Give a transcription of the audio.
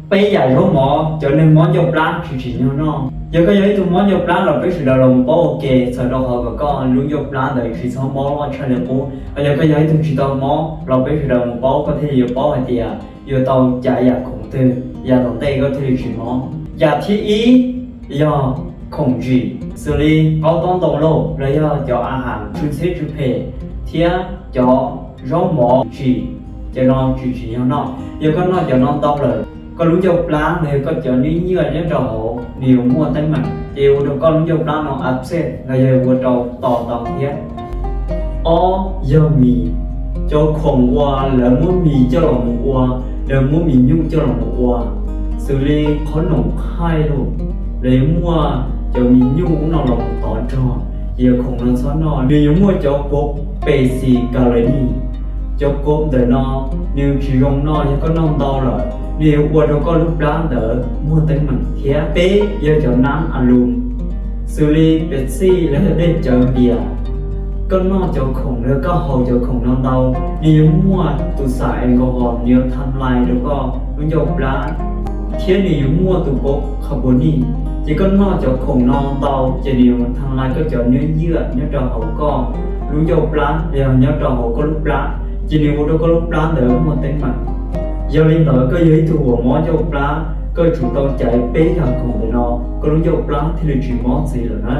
Peb yam zaub mov cov neeg mob ncauj plab tsis tsim nyog noj. Yog koj yog ib tug mob ncauj plab los peb sawv daws los paub ua ke txhawm rau qhov kom koj lub ncauj plab ntawd tsis txhob mob loj tshaj li qub. Yog koj yog ib tug tsis tau mob los peb sawv daws mus paub koj thiaj li yuav paub hais tias yuav tau caiv yam khoom twg yam tom ntej koj thiaj li tsis mob. Yam thib ib yog khoom ntsim xws li qaub taub ntoo lauj los yog cov a has tsw ntxhiab tsw phem thiab cov zaub mov ntsim, cov no tsis tsim nyog noj. Yog koj noj cov no ntau lawm, koj lub ncauj plab los yog koj cov nyiaj nyiaj nyob rau hauv nws yuav muaj teeb meem ces ua rau koj lub ncauj plab no a xej los yog ua rau to tau thiab. Ob yog mis, cov khoom uas lawv muab mis coj los mus ua, lawv muab mis nyuj coj los mus ua, xws li qhob noom qhaij los, lawv yuav muaj cov mis nyuj no los tov rog, ces yog khoom no txhob noj. Nws yuav muaj cov kov pes xis ka le ni, cov kov ntawm no nws tsis zoo noj, yog koj noj ntau lawm nws yuav ua rau koj lub plab ntawd muaj teeb meem thiab. Peb yog cov nab a lus, xws li Pepsi los yog dej cawv npias. Koj noj cov khoom los koj haus cov khoom no ntau, nws yuav muaj tus xam alcohol nws yuav tham lais rau koj lub ncauj plab, thiab nws yuav muaj tus kov carbonic. Ces koj noj cov khoom no ntau ces nws yuav tham lais koj cov nyiaj nyiaj nyob rau hauv koj lub ncauj plab los yog nyob rau hauv koj lub plab, ces nws ua rau koj lub plab ntawd muaj teeb meem. Yog li ntawd koj yog ib tug uas mob ncauj plab, koj yuav tsum tau caiv peb yam khoom ntawm no koj lub ncauj plab thiaj li tsis mob ntxiv lawm na.